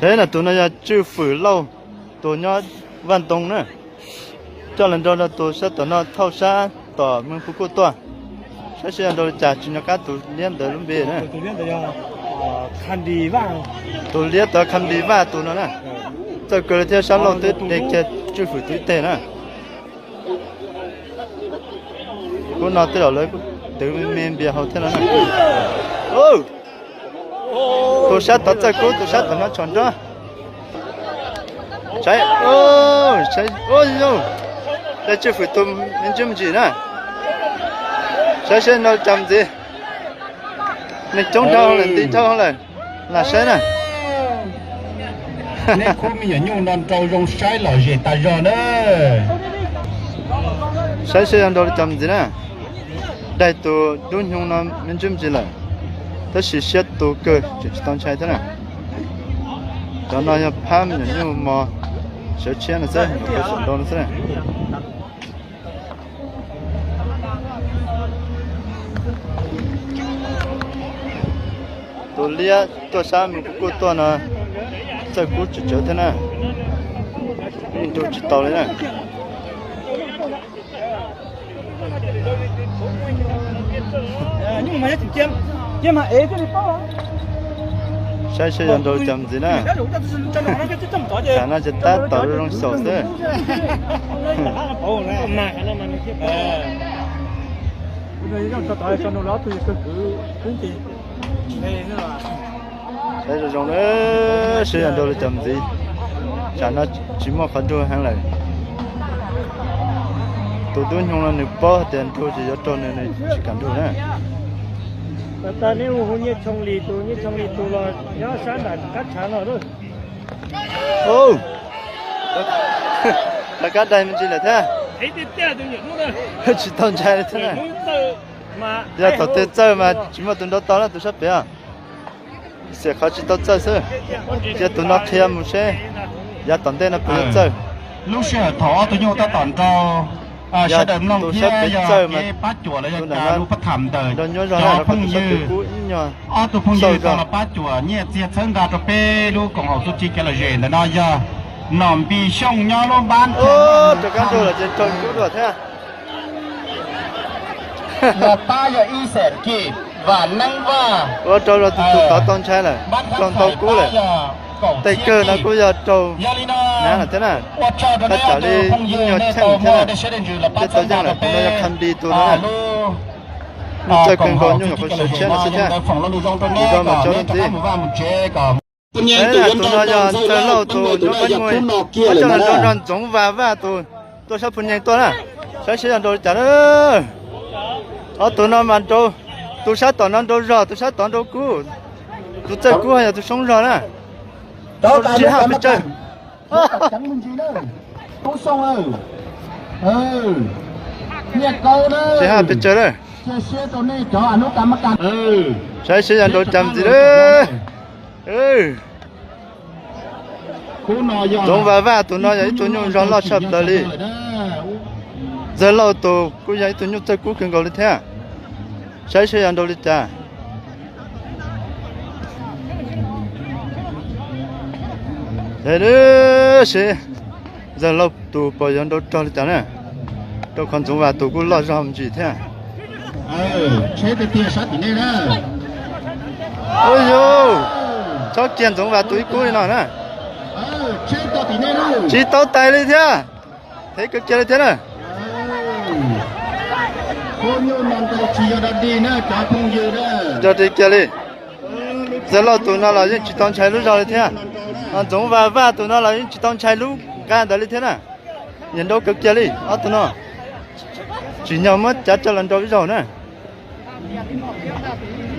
Saib na, tus no yog Tswj Fwm Lauj, tus nyob Vaj Ntoo na. Coj los nrog rau tus sab tom no thauj sab tom Meej Phu Kuj tuaj. Saib seb yog nrau li cas, tsis nco qab tus liab ntawd lub npe na. Tus liab tod Kham Di Vaj tus no na. Txawj kawg li thiab, sab laug twb de kiag Tswj Fwm tus ib teg na. Kub no tej zaum lawv twv me npias hauv thiab no na. Tus sab tod txawj kub, tus sab tom no tshov nrog. Saib, saib, yog Tswj Fwm tus me ntsis me ntsis na. Saib seb nrau cas mus ntxiv. Neeg coob dhau lawm, nti dhau lawm. Lam saib na. Nej khub me nyuam nyuj no nrau zoo saib lom zem tas zog na. Saib seb yog nrau li cas mus ntxiv na. Daig tus dub hnyoo no me ntsis me ntsis lawm, tab sis siab tu kawg tseem tsis tau ntshai thiab na. Cov no yog phab me nyuam nyuj mos sawv tshiab no xwb, sawv nrau no xwb na. Tus liab tuaj sab Meej Phu Kuj tuaj no txawj kub tsawv tsawv thiab na. Yeej nrug tsis tau li na. Saib seb yog nrau li cas mus ntxiv na. Tam no ces tab tom zoo xyaum xwb. Saib zoo zoo na, seb yog nrau li cas mus ntxiv. Tam no tsis muaj qhov nrug heev lawm. Tus dub hnyoo no nws paub hais tias nrug ces yuav raug nws, nws tsis kam nrug na. Nyiaj Tshoo Lis tus, Nyiaj Tshoo Lis tus los nyob sab nram qab tshav no. Rov qab daig me ntsis lawm thiab. Tsis tau ntshai li thiab na. Yog thaum twg txawj mas tsis muaj tus nrau tau na, tus sab pem os. Xiam qhov tsis tau txawj xwb. Cia tus no qhia mus seb yav tom ntej no puas yuav txawj. Lub sij hawm thaum ob tug nyuj tab tom nrau, sawv daws mloog thiab yog kev pab cuam los yog cas lub pab tham ntawm cov phooj ywg, ob tug phooj ywg tau los pab cuam nyiaj txiag txhawb nqa rau peb lub koom haum txuj ci kev lom zem ntawm no yog Nom Npis Xyooj nyob lub npab thiab. Los pab yog Ib Xeem Kim, Vam Neeb Vaj, ua rau tus tod tau ntshai lawm, raug ntau kub lawm. Tej kawg no kuj yog raug nab lawm thiab na. Tab tsam li ib nyuag cheej thiab na, thiaj tau yeej lawm. Tus no yog Kham Di tus no na. Nyuj txawj kawg nkaus, nyuj nyuam qhuav sawv tshiab no xwb thiab. Tus no mas tso ntxiv. Tus no yog Ntxawg Lauj tus nyob Pab Nyuj, coj los nrog Ntxoov Vas Vaj tus tuaj sab Phu Nyeeg tuaj na. Saib seb yog nrau li cas na. Ob tug no mas nrau, tus sab tom no nrau zog, tus sab tod nrau kub. Tus txawj kub yog tus soob zog na. Tsis haj pes tsawg. Tsis haj pes tsawg na. Saib seb yog nrau cas ntxiv na. Ntxoov Vas Vaj tus no yog ib tug nyuj zog loj tshaj plaws li. Ntxawg Lauj tus kuj yog ib tug nyuj txawj kub kawg nkaus li thiab. Saib seb yog nrau li cas. Seb Ntxawg Lauj tus puas yuav nrau rog li cas na. Rau qhov Ntxoov Vas tus kuj loj zog me ntsis thiab. Ua yus, txhob kiag Ntxoov Vas tus ib kub li no na. Tsis tau tais li thiab. Thev kawg kiag li thiab na. Rog dig kiag li. Ntxawg Lauj tus no los yeej tsis tau ntshai lub zog li thiab. Ntxoov Vas Vaj tus no los yeej tsis tau ntshai lub nqa ntawd li thiab na. Nyiam nrau kawg kiag li ob tug no. Tsim nyog muab cav coj los nrau ib zaug na.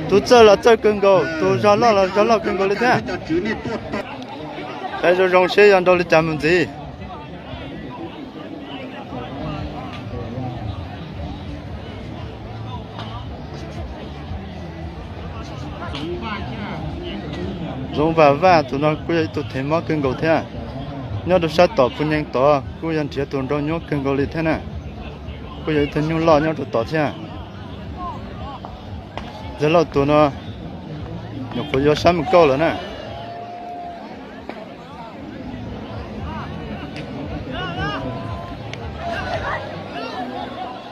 Tus txawj los txawj kawg nkaus, tus zog loj los zog loj kawg nkaus li thiab. Saib zoo zoo seb yog nrau li cas mus ntxiv. Ntxoov Vas Vaj tus no kuj yog ib tug thev mob kawg nkaus thiab. Nyob rau sab tom Phu Nyeeg tod kuj yog nrhiav tus nrau nyuaj kawg nkaus li thiab na. Kuj yog ib tug nyuj loj nyob rau tod thiab. Ntxawg Lauj tus no nyuam qhuav yuav sab mus kauj lawm na.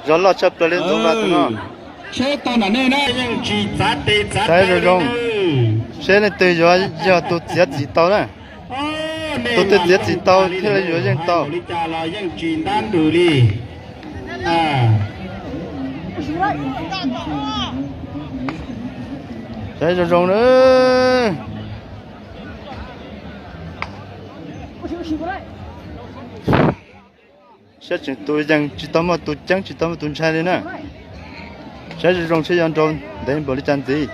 Zov loj tshaj plaws li ntxoov vas tus no. Saib zoo zoo, seb leej twg yuav yog tus txiav txim tau na. Tus twg txiav txim tau thiaj li yuav yeej tau. Saib zoo zoo na. Saib tseem tus yees tsis tau muaj tus ceeb tsis tau muaj tus ntshai li na. Saib zoo zoo seb yuav nrau ntev npaum li cas ntxiv,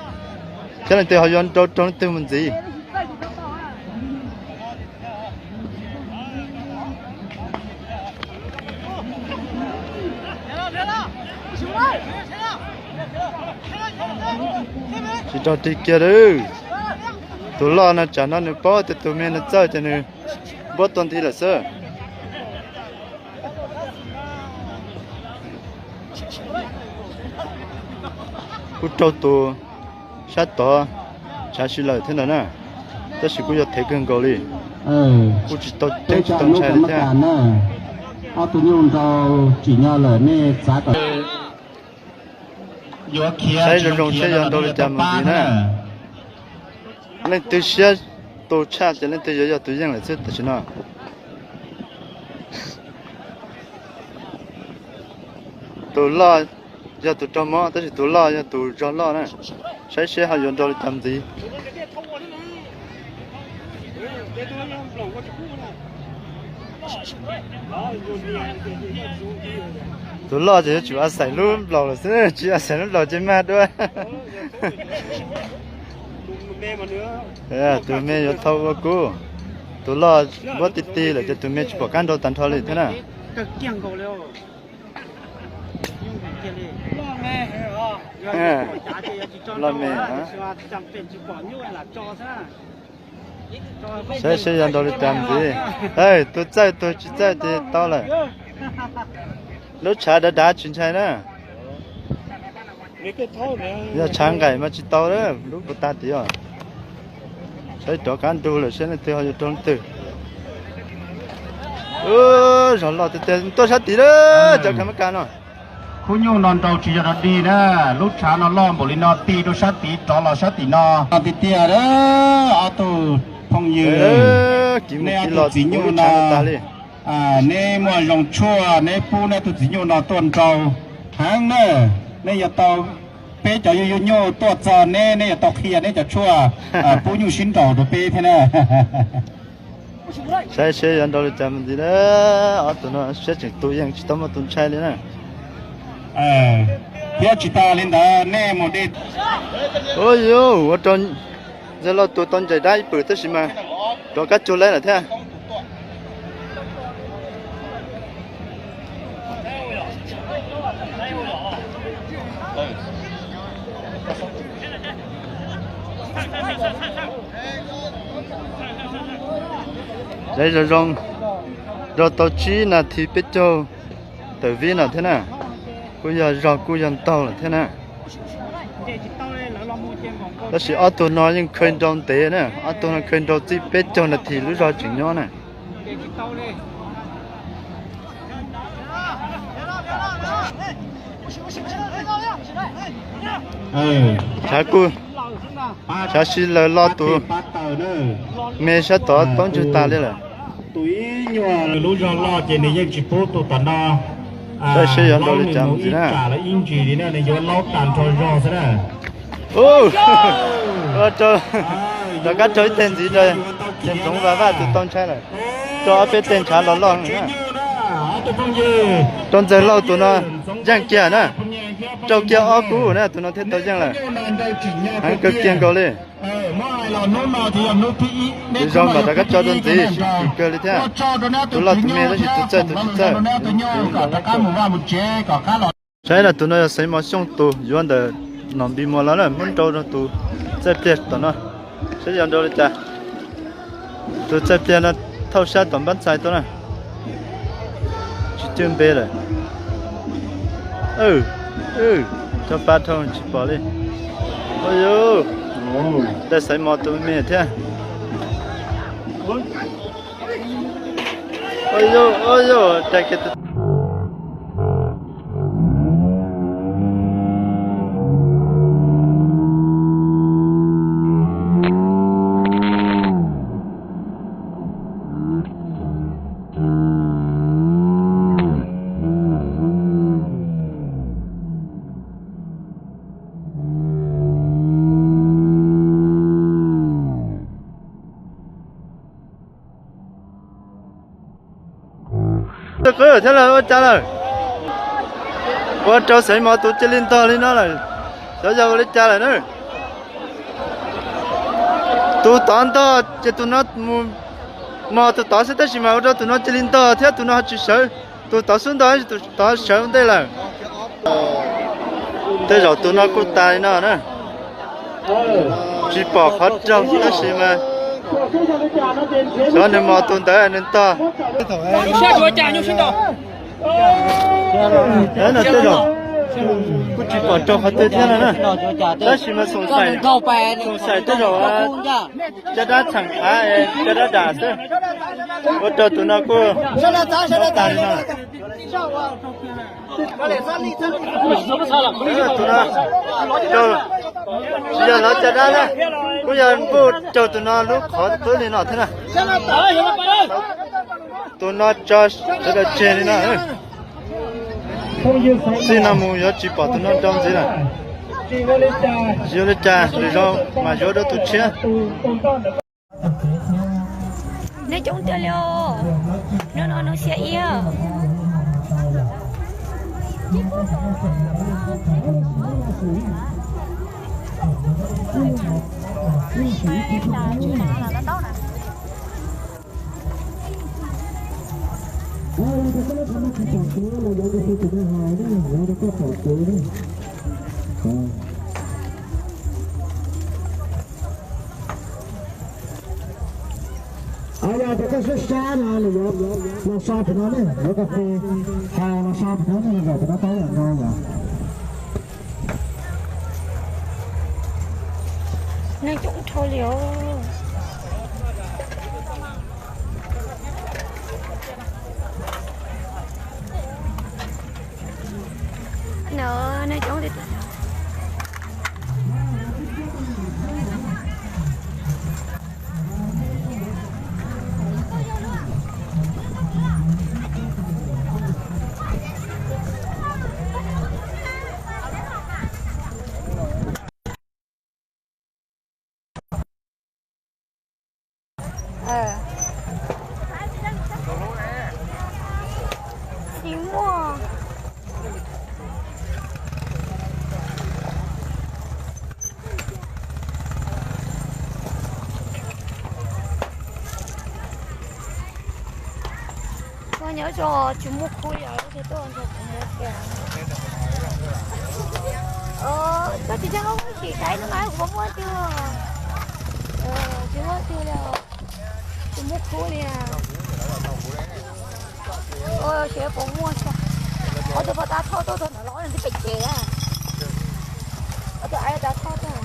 thiab leej twg ho yuav nrau raug leej twg mus ntxiv. Tsis raug tig kiag lawm. Tus loj no tsam no nws paub tias tus me no txawj ces nws npuab tuag nthi lawm xwb. Kuj raug tus sab tod tshav si lawm thiab ntag na, tab sis kuj yog thev kawg nkaus li. Kuj tsis tau ceeb tsis tau ntshai li thiab. Ob tug nyuj nrau tsim nyog lawm nej txav kom. Saib zoo zoo seb yuav nrau li cas mus ntxiv na. Leej twg siab tu tshaj ces leej twg yuav yog tus yeej lawm xwb tam sim no. Tus loj yog tus raug mob tab sis tus loj yog tus zog loj na. Saib seb ho yuav nrau li cas ntxiv. Tus loj ces yuav tsum a xaim lub nplaum lawm xwb, tsis a xaim lub nplaum ces mag dua. Tus me yuav thau ua kub. Tus loj npuab ti ti lawm ces tus me tsis pom qab nrau tag nrho li thiab na. Loj me. Saib seb yuav nrau li cas ntxiv. Tus txawj tus tsis txawj ces tau lawm. Lub tshav dav dav tsis ntshai na. Yog tshav nqaim mas tsis tau lub puas tag tid os. Saib rov qab nrug lawm seb leej twg ho yuav raug leej twg. Zog loj tiag tiag tuaj sab tid lawm cov kab mab kas no. Khub nyuj no nrau tsis yog dog dig na, lub tshav no loj npaum li no ti rau sab tid rov los sab tim no. Tiag tiag ob tug phooj ywg, nej ob tug txiv nyuj no, neb muaj zoo tshuaj neb pub neb tug txiv nyuj no tuaj nrau heev na. Nej yuav tau, peb cov yuj yuj nyuj tuaj txog neb, neb yuav tau qhia neb cov tshuaj pub nyuj sib nraus rau peb thiab na. Saib seb yuav nrau li cas mus ntxiv na. Ob tug no siab tseem tu yeej tsis tau muaj tus ntshai li na. Thiab tsis tas li ntawd nej mus de. Ua rau Ntxawg Lauj tus tau ncaim dab ib pwm tab sis mas rov qab cug lawm thiab. Saib zoo zoo, nrau tau tsib nas this peb caug tawm vib no thiab na. Kuj yog zog kuj yog ntaug lawm thiab na. Tab sis ob tug no yeej khaws nrau ntev na, ob tug no khaws nrau txij peb caug nas this lub zog tseem nyob na. Tshav kuj, tshav si lawm los tus me sab tod paub ntswg tas li lawm. Lub zog loj ces nws yeej tsis pub tus tom no. Saib seb yuav nrau li cas mus ntxiv na. Ib ntsis li na nws yuav laub tag nrho zog xwb na. Rov qab raug ib teg ntxiv rau, ces ntxoov vas vaj tus tau ntshai lawm. Rau ob peb teg ntshav los loj na. Rau Ntxawg Lauj tus no yeej kiag na. Rau kiag ob kub na tus no thiaj tau yeej lawm. Heev kawg kiag nkaus li. Tus zoo mam rov qab tso rau ntxiv sib kis kawg li thiab. Tus loj tus me tab sis tus txawj tus tsis txawj. Saib na tus no yog Xaiv Mos Xyooj tus yuav ntawm Nom Npis Muas los na, muab nrau rau tus txawj pliag tom no. Saib yuav nrau li cas. Tus txawj pliag no thauj sab tom npab ntxhais tuaj na. Tsis cwj npe lawm. Tso pa dhau tsis pom li. Dai Xaiv Mos tus me thiab. Ua yuj, ua yuj, daig kiag tus. Qwb thiab lawm, ua cas lawm? Ua rau Xeev Mos tus cia li ntog li no lawm, xyov yog ua li cas lawm na. Tus tod ntog ces tus no mus mos tus tod xwb, tab sis mas ua rau tus no cia li ntog thiab tus no tsis sawv. Tus tod xub ntog, tus tod sawv ua ntej lawm. Tej zaum tus no kuj tas li no na. Tsis pom qhov raug tab sis mas xyov nws mos tus ntawd nws ntog. Tej zaum kuj tsis pom raug qhov twg thiab no na. Tab sis mas xoom xaim tej zaum caj dab txheem av, caj dab dam xwb. Ua rau tus no kuj tas li no. Tsis yog lawv caj dab na, kuj yog npuj raug tus no lub qhov qwb li no thiab na. Tus no tso sawv daws tseg li no. Txij no mus yuav tsis pom tus no rau ntxiv lawm. Yuav li cas lwm zaus mas yuav dua tus tshiab. Neeg coob tiag li os. No no no xiab ib. Yog tias koj sab sab no los so pem no ne, yuav koj qhia, los so pem no ne, los zaum pem no tau yom no yom. Neeg coob dhau li os. No, neeg coob tiag tiag. Tsis muaj. Koj nyob zoo, tsis muaj khub li os, lub thiaj tuaj nrog kuv mus tiag. Koj tsis txhob sim saib no mas kuv muaj twg. Tsis muaj twg li, tsis muaj khub li. Ua siab puas muaj, ob tug poj tab thauj tuaj txog ntawm los nws twb pem ces. Ob tug aiv tab thauj tuaj.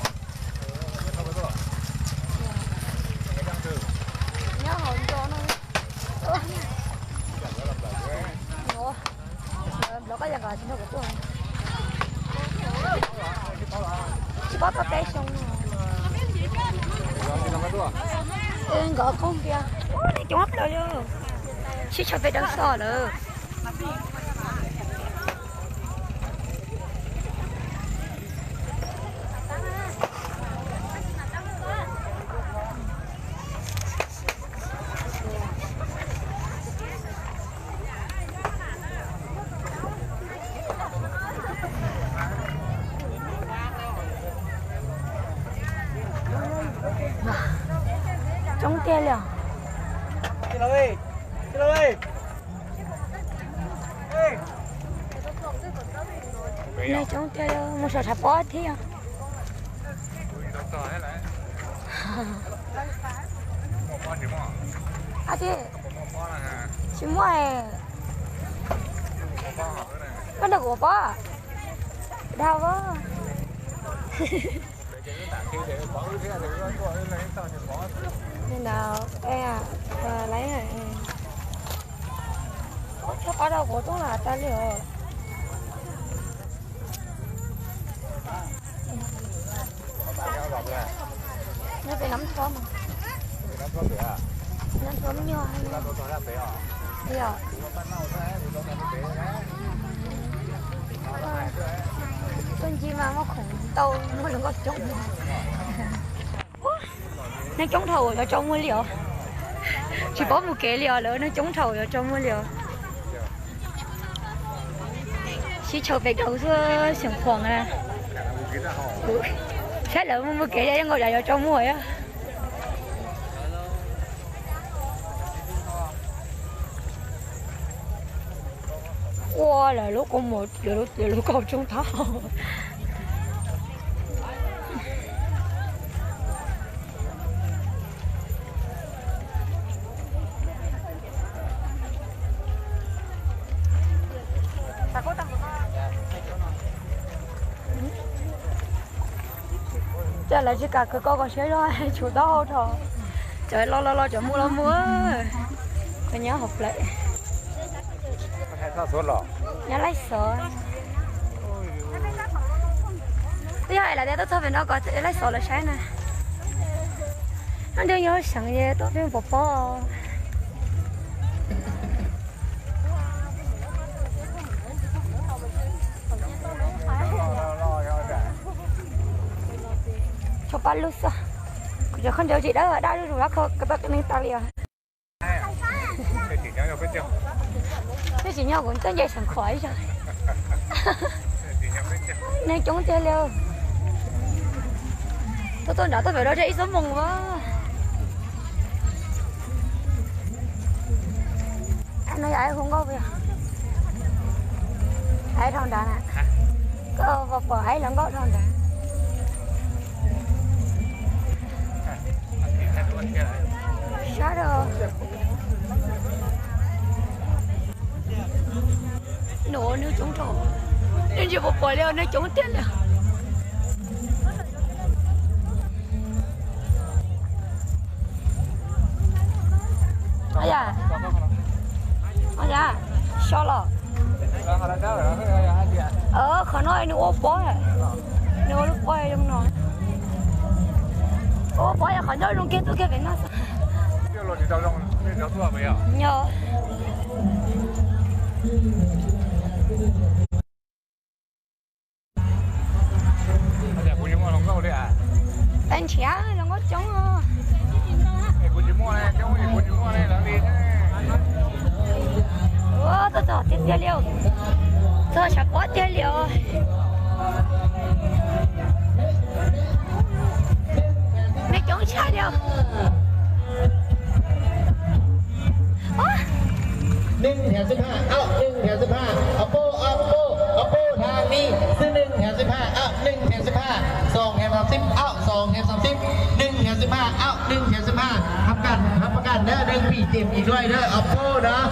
Nyob hauv nco no. Nplog koj yam nkaus tsis nrog kuv tuaj. Tsis paub tau peb xyoo. Nkawd qoob tiag. Ua li coob plaws li. Sib tshawb peb dawb xoj lawm. Coob tiag li os. Neeg coob tiag li, mus saum tshav pob thiab. Ab tsi, tsis muaj. Koj nrog kuv ua pob. Dhau pob. Li ntawd, txhob qab rau kuv tub lam tas li os. Nyob pem Nab Thoj mas. Nab Thoj nyuaj. Yog. Tuaj ncig mas muaj khoom ntau, muaj hluas nkauj coob. Neeg coob dhau, yuav tsaus muag li os. Tsis paub mus kev li os, lawv neeg coob dhau yuav tsaus muag li os. Sib tshaw pem kaus xwb, seem khuam na. Saib lawv mus mus kev, yeej nkaus yam yuav tso muag. Ua lawv lub kaus mom, lawv lub kaus tsoob thab. Cas lawv tsis kam khwv koj koj siab zog, tsum taub hau rho. Cov los los los, cov mus los mus, koj nyob hauv plawv. Nyob Laij Xov. Twb yog es lawv tias tuaj txog pem no kom Laij Xov lawv saib na. Nyob ntiaj yog seev es tuaj peb pom pob. Tshuav pab lug xwb. Kuv cov khaub ncaws tsis dawb daj zuj zus, lab kho koj tau neeg tas li os. Twb tsis nyob kuv tuaj nce seem khuam ib zaug. Neeg coob tiag li. Tuaj tuaj nrad tuaj pem rau tseg ib xuab moos as. No yog ib hu nkauj puas yog? Ib dhau nrad na. Koj pom pom ib hluas nkauj dhau nrad. Sab rau. Nws, nws coob rau, nws tsis pom pom li, nws coob tiag li. Yam, yam, so los. Qhov no nws ua pob, nws ua lub pob zoo no. Ua pob yog qhov ncauj zoo kiag tuaj kiag pem no. Yog. Nrhiav hluas nkauj coob. Ua, tuaj txog tiag tiag li. Txog tshav pob tiag li os. Nws coob tshaj li os. Hนึ่ງແຖມສິບຫ້າ ເອົ້າ ໜຶ່ງແຖມສິບຫ້າ Oppo Oppo Oppo ທາງນີ້ ຊື້ໜຶ່ງແຖມສິບຫ້າ ເອົ້າ ໜຶ່ງແຖມສິບຫ້າ ສອງແຖມສາມສິບ ເອົ້າ ສອງແຖມສາມສິບ ໜຶ່ງແຖມສິບຫ້າ ເອົ້າ ໜຶ່ງແຖມສິບຫ້າ ຮັບປະກັນ ຮັບປະກັນເດີ້ ໜຶ່ງປີເຕັມອີກດ້ວຍເດີ້ Oppo ເນາະ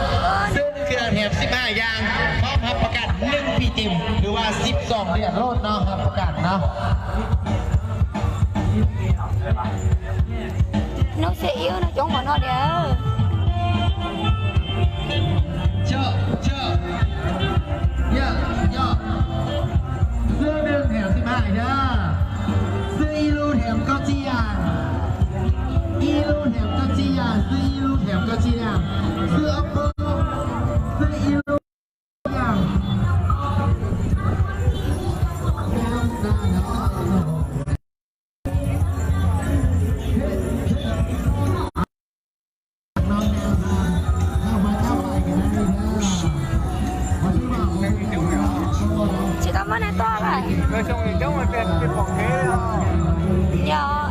ຊື້ໜຶ່ງເທື່ອແຖມສິບຫ້າຢ່າງ ພ້ອມຮັບປະກັນໜຶ່ງປີເຕັມ ຫຼືວ່າສິບສອງເດືອນໂລດເນາະ ຮັບປະກັນເນາະ. Nws xe iu no coob npaum no tiag. Yog, yog. Yog, yog. Xwb nws them xib phaj thiab. Xwb ib lub them koj tsib yam. Ib lub them koj tsib yam, xwb ib lub them koj tsib yam. Xwb ob lub, xwb ib lub. Tsis tau muaj neeg tuaj lawm. Yog.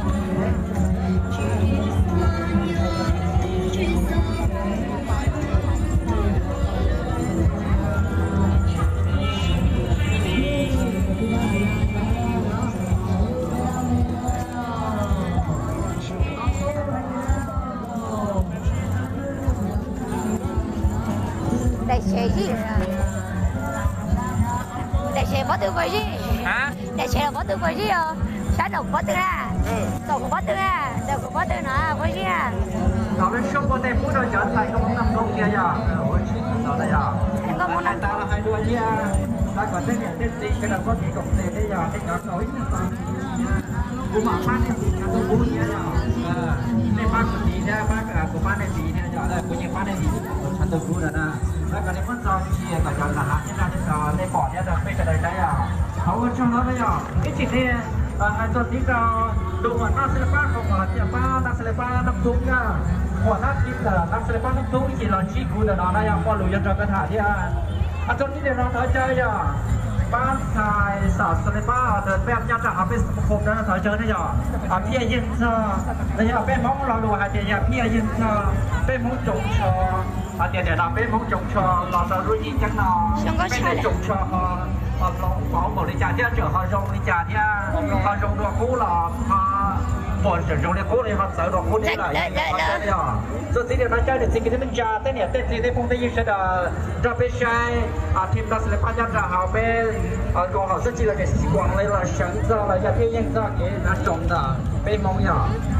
Daim tsev zij, daim tsev pob tw puas zij? Daim tsev los pob tw puas zij os? Sab nraum pob tw na, saum kuv pob tw na, saum kuv pob tw no puas zij na? Los lub suab ua ntej pub rau cov ntxhais nkauj Hmoob Nam Koob kiag yog ua tsis tau na yog. Nkauj Hmoob Nam Koob los hais dua thiab, tau kom tej niam tej txiv sawv daws paub kev koom tes thiab yog tej cov tau ib txhia tau. Kuv mam pab nej txiv tshaj tub kub thiab yog, nej pab kuv txiv thiab, kuv pab nej txiv thiab yog, kuv yeej pab nej txiv tshaj tub kub na. Tau kom nej muab txo cia kom cov ntxhais hnav thiab nej pom thiab rau peb sawv daws saib yog. Thov ua tsaug ntau na yog, ib txhia nej hais txog txiv rau tus muam Naj Xas Las Paj, qhov muam tias pab Naj Xas Las Paj Naj Tub na, muam Naj Tub, Naj Xas Las Paj Naj Tub ib txhia los ntsib kuv ntawm no na yog, pom lus yog rau koj tham thiab. Txog tib li no thov caw yog pab ntxhais Xav Xas Lis Pab ntawd peb nyob rau hauv peb xav phoom no thov caw ne yog Phiaj Yeej Txog, los yog peb Hmoob lo lus hais tias yog Phiaj Yeej Txog, peb Hmoob Tsoos Tsho. Hais tias nim no peb Hmoob Tsoos Tsho los rau lub yeeb ceeb no, peb tej Tsoos Tsho ho, ho hloov pauv npaum li cas thiab tseem ho zoo li cas thiab, ho zoo dua qub los ho puas tseem zoo li qub li ho txawv dua qub thiab lawm yog. Txog txij li no caw niam txiv kwv tij neej tsa tej niam tej txiv tej phooj tej ywg sawv daws nrog peb saib Phiaj Yeej Txog Lis Pab nyob rau hauv peb koom haum txuj ci los sis kuam li los Seev Txog los yog Phiaj Yeej Txog kev nav tsoom ntawm peb Hmoob yog.